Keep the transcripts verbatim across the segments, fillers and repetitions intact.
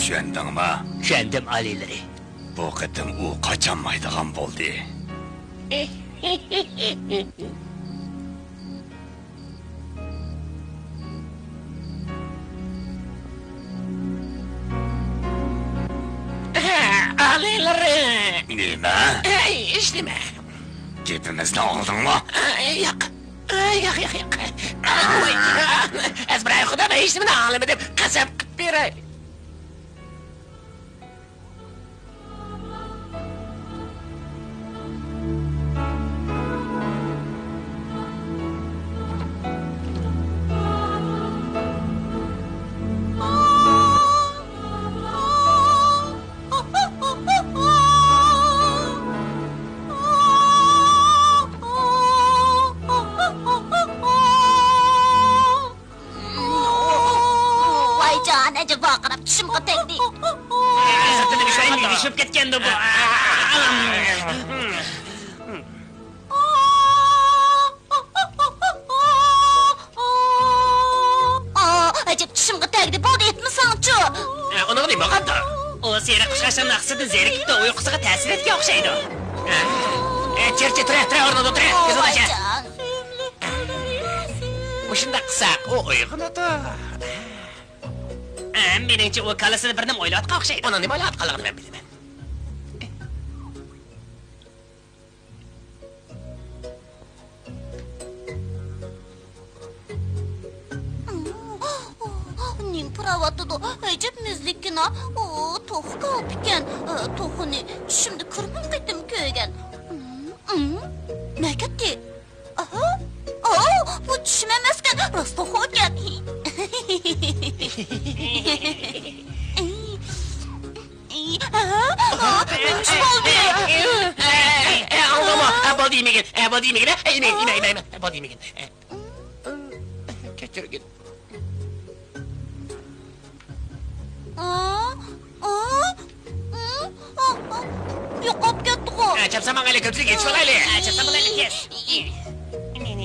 چۈشەندىڭما؟ چۈشەندىم، ئالىيلىرى. بۇ قېتىم ئۇ قاچالمايدىغان بولدى. ئالىيلىرى! نېمە؟ ھېچنېمە. گېپىمىزنى ئاڭلىدىڭمۇ؟ ياق. ياق، ياق، ياق. ۋاي، ئەزبىراي خۇدا، مەن ھېچنېمىنى ئاڭلىمىدىم. قەسەم قىلىپ بېرەي. ۋايجان، ئەجەب ۋارقىراپ چىشىمغا تەگدى. سىرتىدا بىر شايىم يۈگۈشۈپ كەتكەندۇ بۇ. ئا، ئەجەب چىشىمغا تەگدى. بولدى، ئېيتمىساڭچۇ. ئۇنىڭغا نېمە بولغاندۇ؟ ئۇ سېرىق قۇشقاچلارنىڭ ئاقسىدىن زېرىكىپتۇ، ئۇيقۇسىغا تەسىر ئەتكەن ئوخشايدۇ. چىرچى، تۇرە، تۇرە، ئورنىدا تۇرە. كۆزۈڭنى ئاچ. ۋايجان. مۇشۇنداق قىلساق، ئۇ ئويغىنىدۇ. ئە، مېنىڭچە، ئۇ كاللىسىدا بىر نېمە ئويلاۋاتقان ئوخشايدۇ. ئۇنىڭ نېمە ئويلاۋاتقانلىقىنى مەن بىلىمەن. نېمە پۇراۋاتىدۇ؟ ئەجەب مۆزلۈككىنا. ئۇ، توخۇ كاۋىپىكەن. ئە، توخۇنى چۈشۈمدە كىرمىڭ قېتىم كۆرگەن. نەگەتتى؟ ئاھا! ئاۋۇ، بۇ چۈشۈم ئەمەسكەن، راست توخۇكەن. ئاھا! ئاۋۇ، نېمە ئىش بولدى؟ ئاڭلىدىڭمۇ؟ بولدى، يېمىگىن. بولدى، يېمىگىن. يېمە، يېمە، يېمە. بولدى، يېمىگىن. كەچۈرگىن. ئا، ئا، ئا، ئا، يوقاپ كەتتىغۇ. ئە، چاپسان ماڭايلى، كۆپچىلىك يېتىشىۋالايلى. ئە، چاپسان ماڭايلى، تېز. ئە، ئە، ئە، نېمە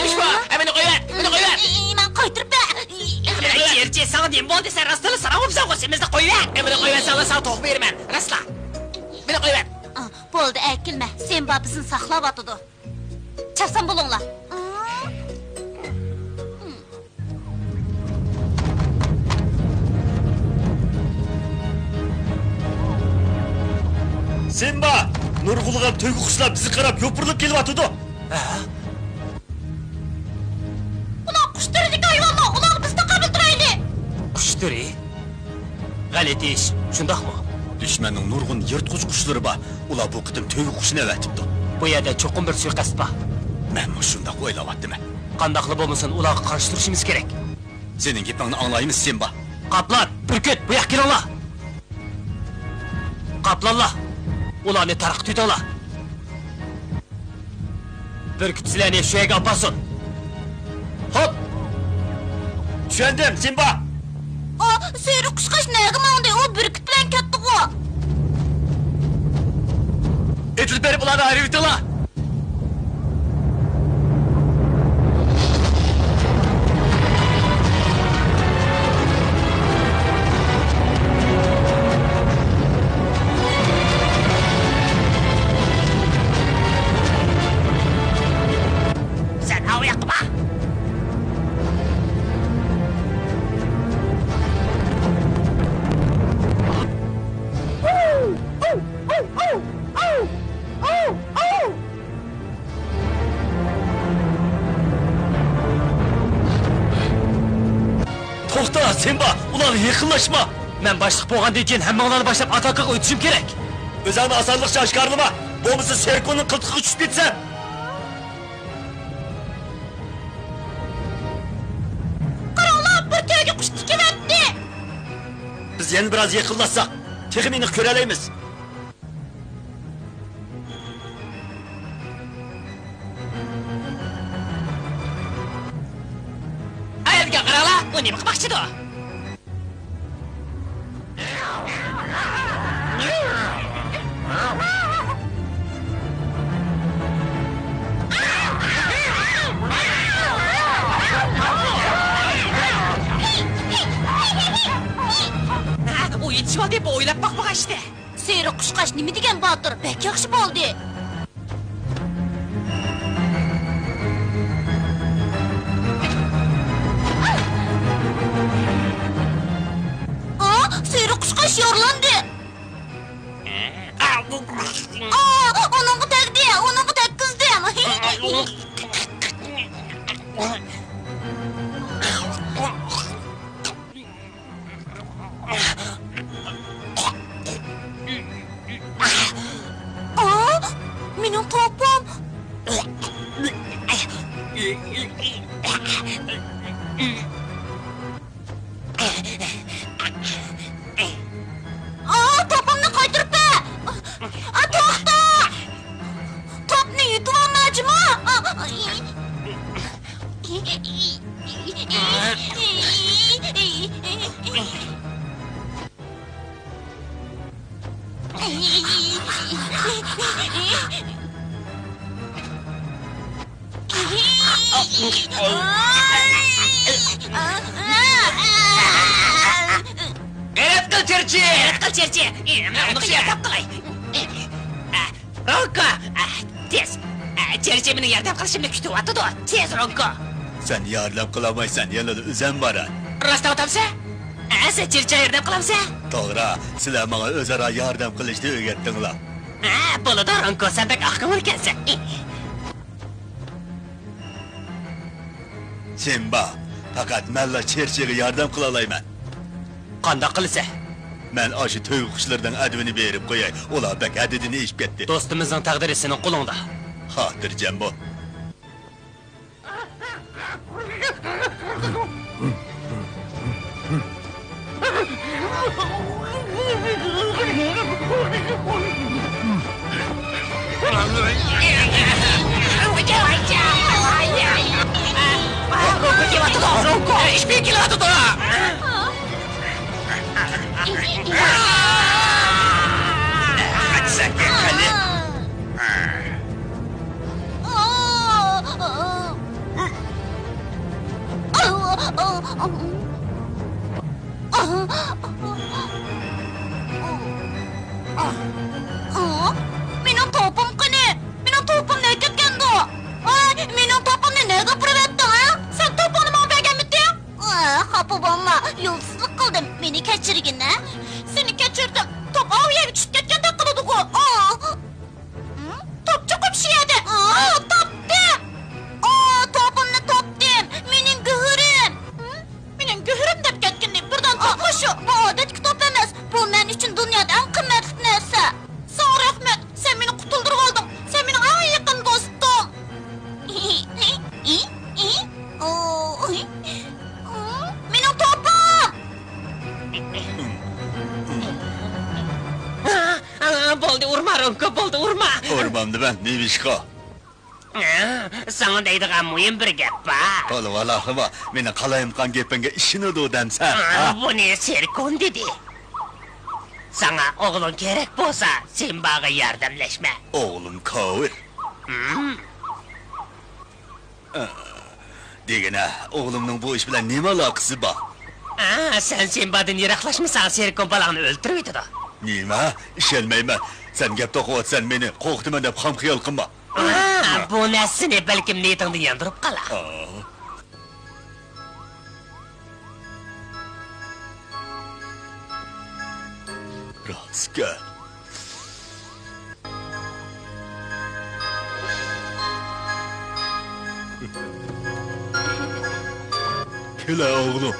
ئىش بۇ؟ ئە، مېنى قويۇۋەت، مېنى قويۇۋەت. ئى، ماڭا قايتۇرۇپ بەر. ئەي، چىرچى، ساڭا نېمە بولدى؟ سەن راستلا ساراڭ بولۇپسەن غۇ، سېمىزنى قويۇۋەت. ئە، مېنى قويۇۋەتسەڭلا ساڭا توخۇ بېرىمەن. راستلا. مېنى قويۇۋەت. ئا، بولدى، ئەركىلمە. سىمبا بىزنى ساقلاۋاتىدۇ. چاپسان بولۇڭلار. سىمبا! نۇرغۇنلىغان تۆگە قۇشلار بىزگە قاراپ يوپۇرۇلۇپ كېلىۋاتىدۇ. ھە؟ ئۇلار قۇش تۈرىدىكى ھايۋانلار، ئۇلارنى بىز تاقابىل تۇرايلى. قۇش تۈرى؟ غەلىتە ئىش، شۇنداقمۇ؟ دۈشمەننىڭ نۇرغۇن يىرتقۇچ قۇشلىرى بار. ئۇلار بۇ قېتىم تۆگە قۇشىنى ئەۋەتىپتۇ. بۇ يەردە چوقۇم بىر سۇيىقەست بار. مەنمۇ شۇنداق ئويلاۋاتىمەن. قانداقلا بولمىسۇن، ئۇلارغا قارشى تۇرۇشىمىز كېرەك. سېنىڭ گېپىڭنى ئاڭلايمىز، سىمبا. قاپلان، بۈركۈت، بۇ ياققا كېلىڭلار. قاپلانلار، ئۇلارنى تارقىتىۋېتىڭلار. بۈركۈت سىلەرنى شۇ يەرگە ئاپارسۇن. خوپ. چۈشەندىم، سىمبا. ئا، سېرىق قۇشقاچ نەگە ماڭدى؟ ئۇ بۈركۈت بىلەن كەتتىغۇ. ئېتىلىپ بېرىپ ئۇلارنى ئايرىۋېتىڭلار. سەن ئاۋۇ ياققا بار. توختا، سىمبا، ئۇلارغا يېقىنلاشما! مەن باشلىق بولغاندىن كېيىن ھەممىڭلارنى باشلاپ ئاتاكىغا ئۆتۈشۈم كېرەك. ئۆزۈڭنى ئاسانلىقچە ئاشكارىلىما، بولمىسا سېركوننىڭ قىلتىقىغا چۈشۈپ كېتىسەن. قاراڭلار، بىر تۆگە قۇش تىكىۋەتتى. بىز يەنە بىراز يېقىنلاشساق، تېخىمۇ ئېنىق كۆرەلەيمىز. ئايالغا قاراڭلار، ئۇ نېمە قىلماقچىدۇ؟ ئۇ يېتىشىۋالدى، بۇ ئويلاپ باقمىغان ئىشتە. سېرىق قۇشقاچ نېمە دېگەن باتۇر، بەك ياخشى بولدى. ئا، سېرىق قۇشقاچ يارىلاندى. ئا، ئۇنىڭغا تەگدى، ئۇنىڭغا تەگكۈزدۈم. ئا، مېنىڭ توپۇم! ئا، توپۇمنى قايتۇرۇپ بەر! ئا، توختا! توپنى يۇتۇۋالما، جۇمۇ! غەيرەت قىل، چىرچى! غەيرەت قىل، چىرچى! مەن ئۇنىڭغا ياردەم قىلاي. رونكو! تېز! چىرچى مېنىڭ ياردەم قىلىشىمنى كۈتۈۋاتىدۇ. تېز، رونكو! سەن ياردەم قىلالمايسەن، يەنىلا ئۆزەم بارە. راست ئېيتامسەن؟ سەن چىرچىگە ياردەم قىلامسەن؟ توغرا، سىلەر ماڭا ئۆزئارا ياردەم قىلىشنى ئۆگەتتىڭلار. ھە، بولىدۇ، رونكو، سەن بەك ئاقكۆڭۈل ئىكەنسەن. سىمبا، پەقەت مەنلا چىرچىگە ياردەم قىلالايمەن. قانداق قىلىسەن؟ مەن ئاشۇ تۆگە قۇشلىرىنىڭ ئەدىپىنى بېرىپ قوياي، ئۇلار بەك ھەددىدىن ئېشىپ كەتتى. دوستىمىزنىڭ تەقدىرى سېنىڭ قولۇڭدا. خاتىرجەم بول. مېنىڭ توپۇم قېنى؟ مېنىڭ توپۇم نەگە كەتكەندۇ؟ ۋاي، مېنىڭ توپۇمنى نەگە ئاپىرىۋەتتىڭ، ھە؟ سەن توپۇڭنى ماڭا بەرگەنمىدىڭ؟ ئا، خاپا بولما، يولسىزلىق قىلدىم، مېنى كەچۈرگىن، ھە؟ سېنى كەچۈردۈم، توپ ئاۋۇ يەرگە چۈشۈپ كەتكەندەك قىلىدىغۇ. ئا! توپ چوقۇم شۇ يەردە. ئا، تاپتىم. ئا، توپۇمنى تاپتىم. مېنىڭ گۆھىرىم. مېنىڭ گۆھىرىم دەپ كەتكىنىنى بىردىن تاپقۇچۇ. بۇ ئادەتتىكى توپ ئەمەس. بۇ مەن ئۈچۈن دۇنيادا ئەڭ قىممەتلىك نەرسە. بولدى، ئۇرما، رونكو، بولدى، ئۇرما. ئۇرمامدىمەن، نېمىشقا؟ ھە، ساڭا دەيدىغان مۇھىم بىر گەپ بار. قىلىۋالاخىما، مېنىڭ قالايمىقان گېپىڭگە ئىشىنىدۇ دەمسەن، ھە؟ بۇنى سېركون دېدى. ساڭا ئوغلۇڭ كېرەك بولسا، سىمباغا ياردەملەشمە. ئوغلۇم كاۋىر. ھىم. دېگىنە، ئوغلۇمنىڭ بۇ ئىش بىلەن نېمە ئالاقىسى بار؟ ئا، سەن سىمبادىن يىراقلاشمىساڭ، سېركون بالاڭنى ئۆلتۈرۈۋېتىدۇ. نېمە؟ ئىشەنمەيمەن. سەن گەپ توقۇۋاتىسەن، مېنى قورقۇتىمەن دەپ خام خىيال قىلما. ئا، بۇ نەرسىنى بەلكىم نىيىتىڭدىن ياندۇرۇپ قالار. ئا. راست گەپ. كېلە ئوغلۇم.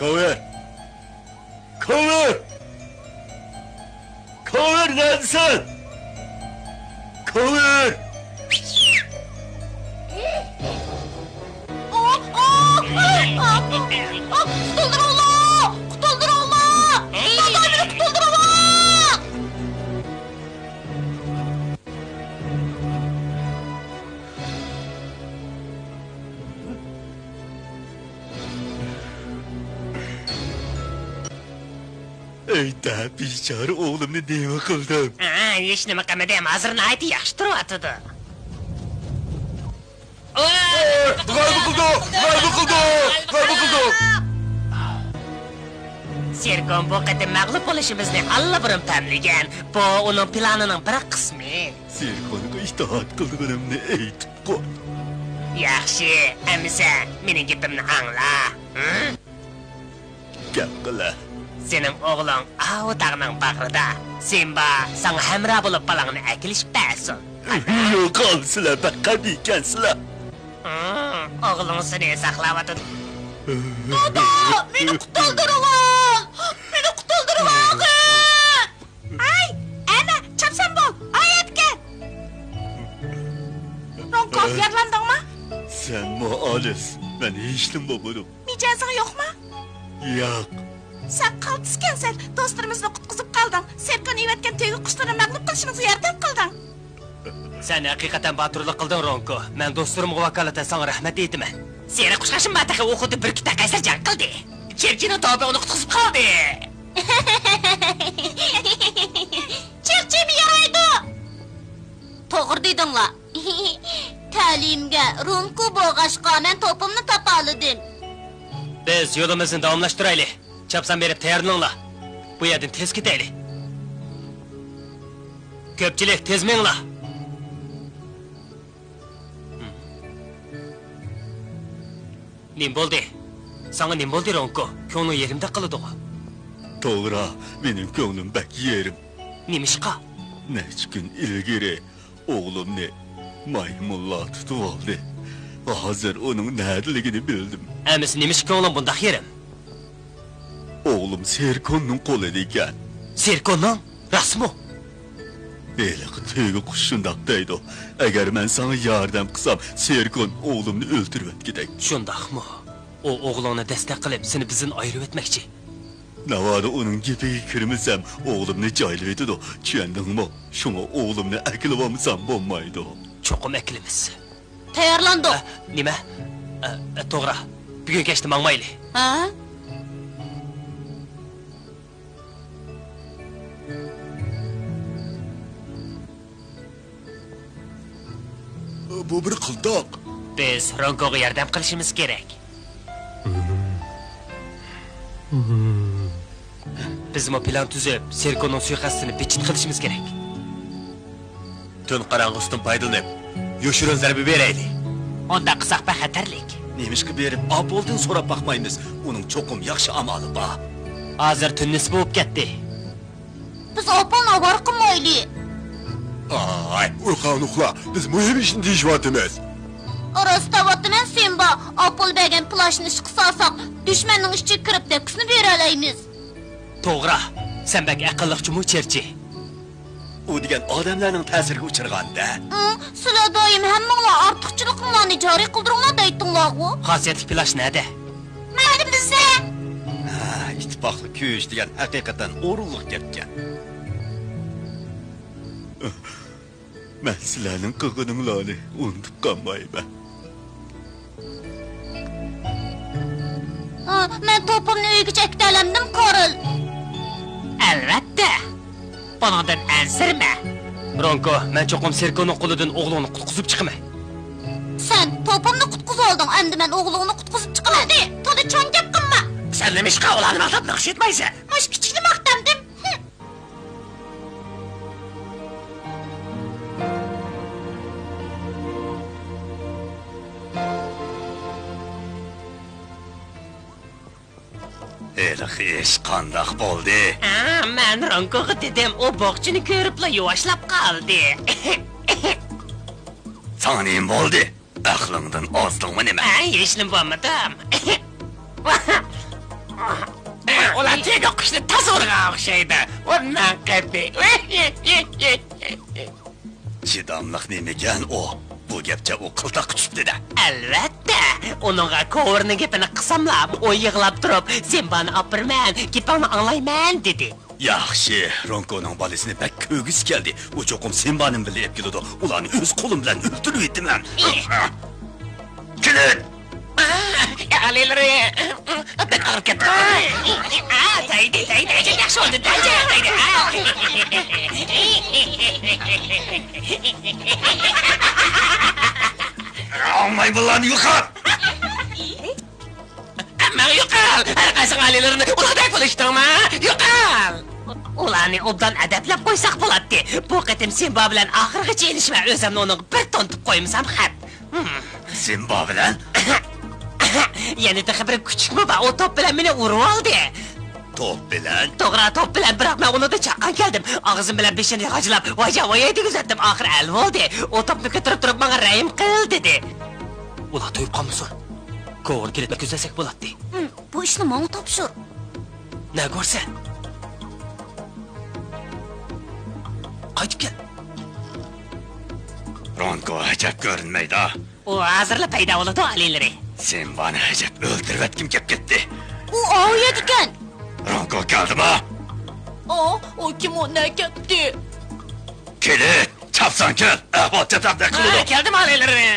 كاۋىر! كاۋىر! كاۋىر، نەدىسەن؟ كاۋىر! قۇتۇلدۇرۇڭلار! قۇتۇلدۇرۇڭلار! دادامنى قۇتۇلدۇرۇڭلار! ئەيتە، بىچارە ئوغلۇمنى نېمە قىلدىم؟ ھە، ھېچنېمە قىلمىدىم، ھازىر ناھايىتى ياخشى تۇرۇۋاتىدۇ. غەلىبە قىلدۇق! غەلىبە قىلدۇق! غەلىبە قىلدۇق! سېركون بۇ قېتىم مەغلۇپ بولۇشىمىزنى ئاللىبۇرۇن پەملىگەن. بۇ ئۇنىڭ پىلانىنىڭ بىر قىسمى. سېركونغا ئىتائەت قىلغىنىمنى ئېيتىپ قوي. ياخشى، ئەمىسە مېنىڭ گېپىمنى ئاڭلا. ھە؟ گەپ قىلە. سېنىڭ ئوغلۇڭ ئاۋۇ تاغنىڭ باغرىدا. سىمبا ساڭا ھەمراھ بولۇپ بالاڭنى ئەكېلىشىپ بەرسۇن. يوقال، سىلەر بەك قەبىھ ئىكەنسىلەر. ھىم، ئوغلۇڭ سېنى ساقلاۋاتىدۇ. دادا، مېنى قۇتۇلدۇرۇۋال! مېنى قۇتۇلدۇرۇۋالغىن! ئەي، ئەمە، چاپسان بول، ئايەتكە! رونكو، يارىلاندىڭمۇ؟ سەنمۇ ئالىس، مەن ھېچنېمە بولمىدىم. مىجەزىڭ يوقمۇ؟ ياق. سەن قالتىسكەنسەن، دوستلىرىمىزنى قۇتقۇزۇپ قالدىڭ. سېركون ئېۋەتكەن تۆگە قۇشلىرىنى مەغلۇپ قىلىشىمىزغا ياردەم قىلدىڭ. سەن ھەقىقەتەن باتۇرلۇق قىلدىڭ، رونكو. مەن دوستلىرىمغا ۋاكالىتەن ساڭا رەھمەت ئېيتىمەن. سېرىق قۇشقاچمۇ تېخى ئۇ خۇددى بىر كۈتە قەيسەر جەڭ قىلدى. چېرچىنىڭ توپى ئۇنى قۇتقۇزۇپ قالدى. چېرچىمۇ يارايدۇ. توغرا دېدىڭلار. تەلىيىمگە رونكو بولغاچقا، مەن توپۇمنى تاپالىدىم. بىز يولىمىزنى داۋاملاشتۇرايلى. چاپسان بېرىپ تەييارلىنىڭلار. بۇ يەردىن تېز كېتەيلى. كۆپچىلىك، تېز مېڭىڭلار. نېمە بولدى؟ ساڭا نېمە بولدى، رونكو؟ كۆڭلۈڭ يېرىمدەك قىلىدىغۇ؟ توغرا، مېنىڭ كۆڭلۈم بەك يېرىم. نېمىشقا؟ نەچچە كۈن ئىلگىرى ئوغلۇمنى مايمۇنلار تۇتۇۋالدى. ھازىر ئۇنىڭ نەدىلىكىنى بىلدىم. ئەمىسە نېمىشقا كۆڭلۈڭ بۇنداق يېرىم؟ ئوغلۇم سېركوننىڭ قولىدا ئىكەن. سېركوننىڭ؟ راستمۇ؟ ھېلىقى تۆگە قۇش شۇنداق دەيدۇ. ئەگەر مەن ساڭا ياردەم قىلسام، سېركون ئوغلۇمنى ئۆلتۈرۈۋەتكۈدەك. شۇنداقمۇ؟ ئۇ ئوغلۇڭنى دەستەك قىلىپ، سېنى بىزدىن ئايرىۋەتمەكچى. ناۋادا ئۇنىڭ گېپىگە كىرمىسەم، ئوغلۇمنى جايلىۋېتىدۇ، چۈشەندىڭمۇ؟ شۇڭا ئوغلۇمنى ئەكېلىۋالمىسام بولمايدۇ. چوقۇم ئەكېلىمىز. تەييارلاندۇق. ئە، نېمە؟ ئە، ئە، توغرا. بۈگۈن كەچتە ماڭمايلى. ھە؟ بۇ بىر قىلتاق. بىز رونكوغا ياردەم قىلىشىمىز كېرەك. بىزمۇ پىلان تۈزۈپ، سېركونىڭ سۇيىقەستىنى بىتچىت قىلىشىمىز كېرەك. تۈن قاراڭغۇسىدىن پايدىلىنىپ، يوشۇرۇن زەربە بېرەيلى. ئۇنداق قىلساق بەك خەتەرلىك. نېمىشقا بېرىپ ئاپولدىن سوراپ باقمايمىز؟ ئۇنىڭ چوقۇم ياخشى ئامالى بار. ھازىر تۈن نىسپا بولۇپ كەتتى. بىز ئاپولنى ئاۋارە قىلمايلى. ئاي، ئۇرخان ئۇخلا، بىز مۇھىم ئىشنى دېيىشىۋاتىمىز. راست دەۋاتىمەن، سىمبا. ئاپول بەرگەن پلاشنى ئىشقا سالساق، دۈشمەننىڭ ئىچىگە كىرىپ دەككىسىنى بېرەلەيمىز. توغرا، سەن بەك ئەقىللىقچىمۇ، چېرچى؟ ئۇ دېگەن ئادەملەرنىڭ تەسىرىگە ئۇچرىغان-دە. ئۇ، سىلەر دائىم ھەممىڭلار ئارتۇقچىلىقىڭلارنى جارى قىلدۇرۇڭلار دەيتتىڭلارغۇ. خاسىيەتلىك پلاش نەدە؟ مەلۇم بىزدە. ھە، ئىتتىپاقلىق كۈچ دېگەن ھەقىقەتەن ئورۇنلۇق گەپكەن. مەن سىلەرنىڭ قىلغىنىڭلارنى ئۇنتۇپ قالمايمەن. ئا، مەن توپۇمنى ئۆيگىچە ئەكېتەلەمدىم، كارل؟ ئەلۋەتتە. بۇنىڭدىن ئەنسىرىمە. رونكو، مەن چوقۇم سېركونىڭ قولىدىن ئوغلۇڭنى قۇتقۇزۇپ چىقىمەن. سەن توپۇمنى قۇتقۇزۇۋالدىڭ، ئەمدى مەن ئوغلۇڭنى قۇتقۇزۇپ چىقىمەن. ھەدى، تولا چوڭ گەپ قىلما. سەن نېمىشقا ئۇلارنى ماختاپ ناخشا ئېيتمايسەن؟ مۇشۇ كىچىكنى ماختامدىم. ھېلىقى ئىش قانداق بولدى؟ ھە، مەن رونكوغا دېدىم، ئۇ بوقچىنى كۆرۈپلا يۇۋاشلاپ قالدى. ساڭا نېمە بولدى؟ ئەقلىڭدىن ئازدىڭمۇ نېمە؟ ھە، ھېچنېمە بولمىدىم. ئۇلار تېگى قۇشنى تازا ئۇرغان ئوخشايدۇ. ئۇ نەققەدى. چىداملىق نېمىكەن ئۇ؟ بۇ گەپچە ئۇ قىلتاققا چۈشۈپتۇ-دە. ئەلۋەتتە، ئۇنىڭغا كوۋۇرنىڭ گېپىنى قىلساملا، ئۇ يىغلاپ تۇرۇپ، سىمبانى ئاپىرىمەن، گېپىڭنى ئاڭلايمەن، دېدى. ياخشى، رونكونىڭ بالىسىنى بەك كۆرگۈسى كەلدى. ئۇ چوقۇم سىمبانىمۇ بىللە ئېلىپ كېلىدۇ. ئۇلارنى ئۆز قولۇم بىلەن ئۆلتۈرۈۋېتىمەن. كېلىڭ! ئالىيلىرى، بەك ئاغرىپ كەتتى. ئا، دەيدى، دەيدى، ياخشى بولدى، دەيدى، دەيدى. ئاڭلاي بۇلارنى يوقال! ھەممەڭ يوقال! ھەر قايسىڭ ئالىيلىرىنى ئۇلۇغدەك بولۇشتۇڭما؟ يوقال! ئۇلارنى ئوبدان ئەدەپلەپ قويساق بولاتتى. بۇ قېتىم سىمبا بىلەن ئاخىرغىچە ئېلىشىمەن، ئۆزۈمنى ئۇنىڭغا بىر تونۇتۇپ قويمىسام خەپ. ھىم. سىمبا بىلەن؟ يەنە تېخى بىر كۈچۈكمۇ بار، ئۇ توپ بىلەن مېنى ئۇرۇۋالدى. توپ بىلەن؟ توغرا، توپ بىلەن، بىراق مەن ئۇنىڭدىن چاققان كەلدىم. ئاغزىم بىلەن بېشىنى غاجىلاپ، ۋايجان ۋاياي دېگۈزەتتىم، ئاخىرى ھەل بولدى. ئۇ توپنى كۆتۈرۈپ تۇرۇپ ماڭا رەھىم قىل دېدى. ئۇلار تويۇپ قالمىسۇن. كوۋۇر كېلىپ كۆزلەسەك بولاتتى. ھىم، بۇ ئىشنى ماڭا تاپشۇر. نەگە بارىسەن؟ قايتىپ كەل. رونكو ئەجەب كۆرۈنمەيدۇ. ئۇ ھازىرلا پەيدا بولىدۇ، ئالىيلىرى. سىمبانى ئەجەب ئۆلتۈرۈۋەتكۈم كەپ كەتتى. ئۇ ئاۋۇ يەردىكەن. رونكو كەلدىما؟ ئا، ئۇ كىم، ئۇ نەگە كەتتى؟ كېلىن، چاپسان كەل، ئەھۋال چاتاقتەك قىلىدۇ. ھە، كەلدىم، ئالىيلىرى.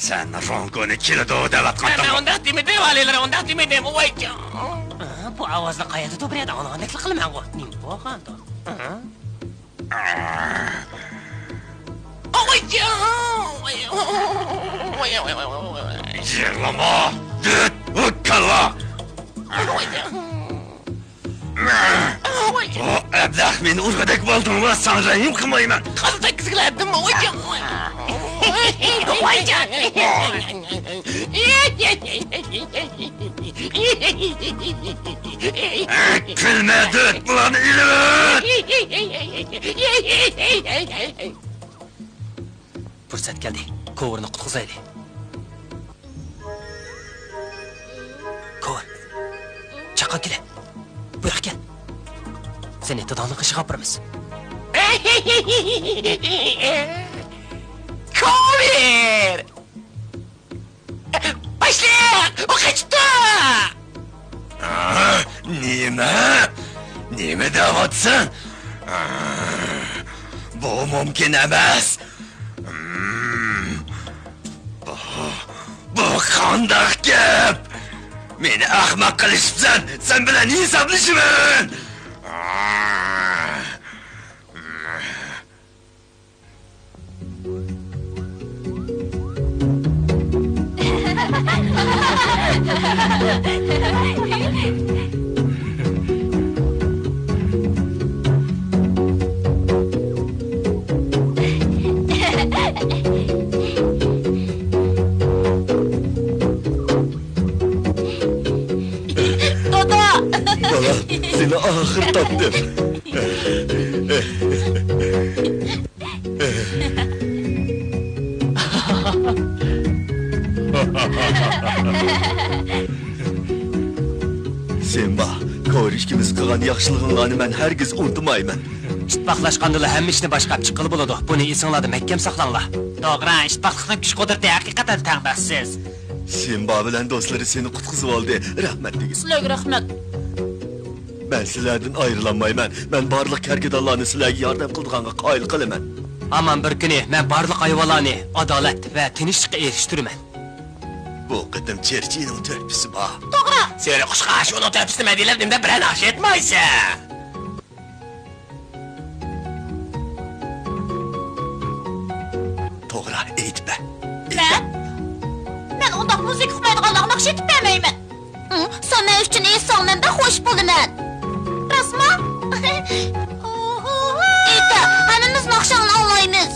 سەن رونكونى كېلىدۇ دەۋاتقانتىڭغۇ؟ مەن ئۇنداق دېمىدىم، ئالىيلىرى، ئۇنداق دېمىدىم. ۋاي جان. ئا، بۇ ئاۋازنى قايەردە بىر يەردە ئاڭلىغاندەكلا قىلىمەنغۇ. نېمە بولغاندۇ؟ ئا؟ يىغلىما، دۆت، ھوككاللا! ئۇ ئەبلەخ مېنى ئۇرغۇدەك بولدۇڭما، ساڭا رەھىم قىلمايمەن. قان تەگكۈزگىلى ئەددىم. كۈلمە، دۆت، بۇلارنى ئېلىۋەت! پۇرسەت كەلدى. كوۋۇرنى قۇتقۇزايلى. كوۋۇر. چاققان كېلە. بۇياققا كەل. سېنى داداڭنىڭ قېشىغا ئاپىرىمىز. كوۋۇر! باشلىق! ئۇ قېچىپتۇ! ئا، نېمە؟ نېمە دەۋاتىسەن؟ ئا، بۇ مۇمكىن ئەمەس. ئىم، بۇ، بۇ قانداق گەپ؟ مېنى ئەخمەق قىلىشىپسەن، سەن بىلەن ھېسابلىشىمەن. ئا، ئىم. دادا! بالا، سېنى ئاخىرى تاپتىم. سىمبا، كورا ئىككىمىز قىلغان ياخشىلىقىڭلارنى مەن ھەرگىز ئۇنتۇمايمەن. ئىتتىپاقلاشقاندىلا ھەممە ئىشنى باشقاپ چىققىلى بولىدۇ. بۇنى ئېسىڭلاردا مەھكەم ساقلاڭلار. توغرا، ئىتتىپاقلىقنىڭ كۈچ-قۇدرىتى ھەقىقەتەن تەڭداشسىز. سىمبا بىلەن دوستلىرى سېنى قۇتقۇزۇۋالدى. رەھمەت دېگىن. سىلەرگە رەھمەت. مەن سىلەردىن ئايرىلالمايمەن. مەن بارلىق كەركىدانلارنى سىلەرگە ياردەم قىلىدىغانغا قايىل قىلىمەن. ھامان بىر كۈنى مەن بارلىق ھايۋانلارنى ئادالەت ۋە تىنچلىققا ئېرىشتۈرىمەن. بۇ قېتىم چېرچىنىڭ تۆھپىسى بار. توغرا. سېرىق قۇشقا ئاشۇنىڭ تۆھپىسىنى مەن ئېلىپ نېمە دەپ بىرەر ناخشا ئېيتمايسەن؟ توغرا، ئېيتىپ بەر. مەن؟ مەن ئۇنداق مۇزىكا ئۇقمايدىغانلارغا ناخشا ئېيتىپ بەرمەيمەن. ھە، سەن مەن ئۈچۈن ئېيتساڭ، مەن بەك خوش بولىمەن. راستمۇ؟ ئېيتە، ھەممىمىز ناخشاڭنى ئاڭلايمىز.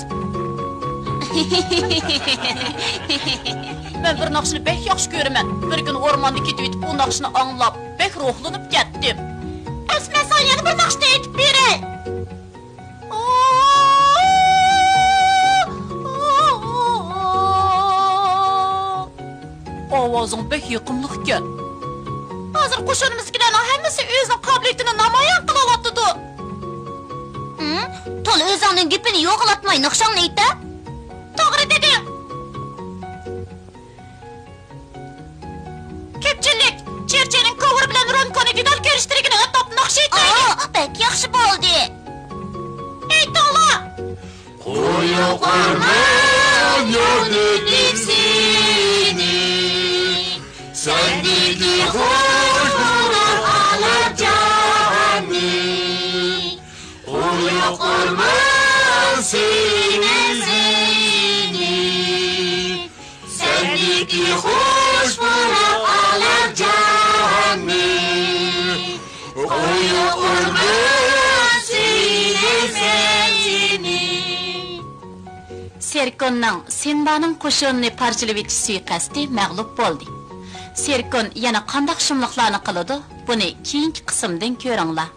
مەن بىر ناخشىنى بەك ياخشى كۆرىمەن. بىر كۈنى ئورماندا كېتىۋېتىپ، ئۇ ناخشىنى ئاڭلاپ، بەك روھلىنىپ كەتتىم. ئەمىسە مەن ساڭا يەنە بىر ناخشىنى ئېيتىپ بېرەي. ئاۋازىڭ بەك يېقىملىقكەن. ھازىر قوشۇنىمىزدىكىلەرنىڭ ھەممىسى ئۆزىنىڭ قابىلىيىتىنى نامايان قىلىۋاتىدۇ. ھىم، تولا ئۆزۈڭنىڭ گېپىنى يوغىلاتماي ناخشاڭنى ئېيتە. توغرا دېدىڭ. كۆپچىلىك، چېرچىنىڭ كوۋۇر بىلەن رونكونى دېتال كۆرۈشتۈرگىنى ئاتاپ ناخشا ئېيتايلى. ئاھ، بەك ياخشى بولدى. ئېيتىڭلار. قويۇق ئورمان يادىدىم سېنى، سەندىكى خۇش پۇراق ئالەم جاھاننى. قويۇق ئورمان سېنى، سېنى، سەندىكى خۇش پۇراق ئالەم جاھاننى. قويۇق ئورمان سېنى، سېنى. سېركوننىڭ سىمبانىڭ قوشۇنىنى پارچىلىۋېتىش سۇيىقەستى مەغلۇپ بولدى. سېركون يەنە قانداق شۇملۇقلارنى قىلىدۇ؟ بۇنى كېيىنكى قىسىمدىن كۆرۈڭلار.